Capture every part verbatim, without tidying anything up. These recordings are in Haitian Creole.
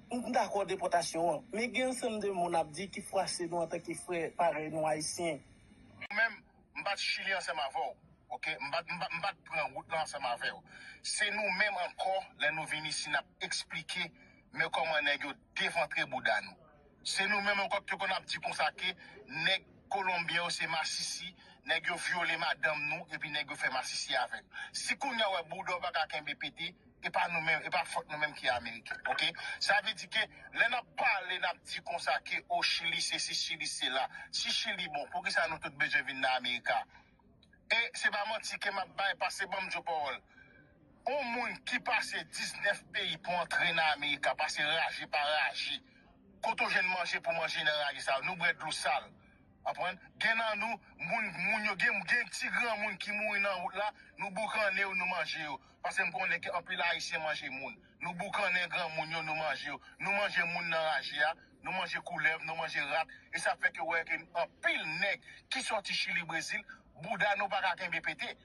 M dakò depòtasyon an, men gen ansanm de moun ap di ki fwase nou antanke frè parèy nou ayisyen. Mwen menm, m pa t Chili ansanm avè w. Oke? M pa t, m pa, m pa t pran wout la ansanm avè w. Se nou menm ankò, lè nou vin isi, n ap eksplike men kòman nèg yo devantre bouda nou. Se nou menm ankò ki te konn ap di konsa ke nèg kolonbyen yo se masisi, nèg yo vyole madanm nou, epi nèg yo fè masisi avè nou. Si kounye a w wè bouda w pa ka kenbe pete, e pa nou menm, e pa fòt nou menm ki Ameriken, oke? Sa vle di ke lè n ap pale, n ap di konsa ke o Chili sesi, Chili sela. Si Chili bon, poukisa nou tout bezwen vin nan Amerika? E se pa manti ke m ap bay, pase ban m di w pawòl. On moun ki pase diznèf peyi pou antre nan Amerika, pase raje pa raje. Kote w jwenn manje pou manje nan raje sa yo? Nou bwè dlo sal. Konprann? Gen nan nou, moun, moun yo, gen, gen ti granmoun ki mouri nan wout la, nou boukannen yo, nou manje yo. Paske m konnen ke anpil Ayisyen manje moun. Nou boukannen granmoun yo, nou manje yo. Nou manje moun nan raje a, nou manje koulèv, nou manje rat. E sa fè ke w wè ke anpil nèg ki sòti Chili, Brezil, bouda nou pa ka kenbe pete.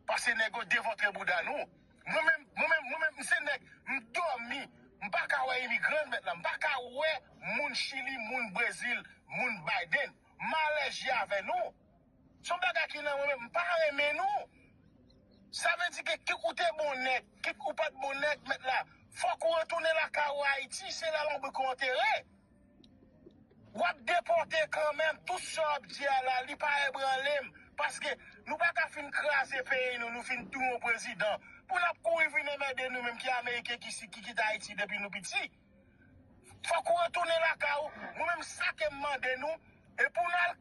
Paske nèg yo devantre bouda nou. Mwen menm, mwen menm, mwen menm, m se nèg, m dòmi, m pa ka wè imigran mèt la, m pa ka wè moun Chili, moun Brezil, moun Biden. M alèji avè nou. Se yon bagay ki nan mwen menm, m pa renmen nou. Sa vle di ke kit ou te bon nèg, kit ou pa t bon nèg, mèt la, fòk ou retounen lakay ou Ayiti, se la lonbrik ou antere. W ap depòte kanmenm, tout sa w ap di a la, li pa ebranle m. Paske nou pa ka fin kraze peyi nou, nou fin touye yon prezidan. Pou n ap kouri vin enmède nou menm ki Ameriken ki, si, ki kite Ayiti depi nou piti. Fòk ou retounen lakay ou. Mwen menm sa ke m mande nou, e pou n al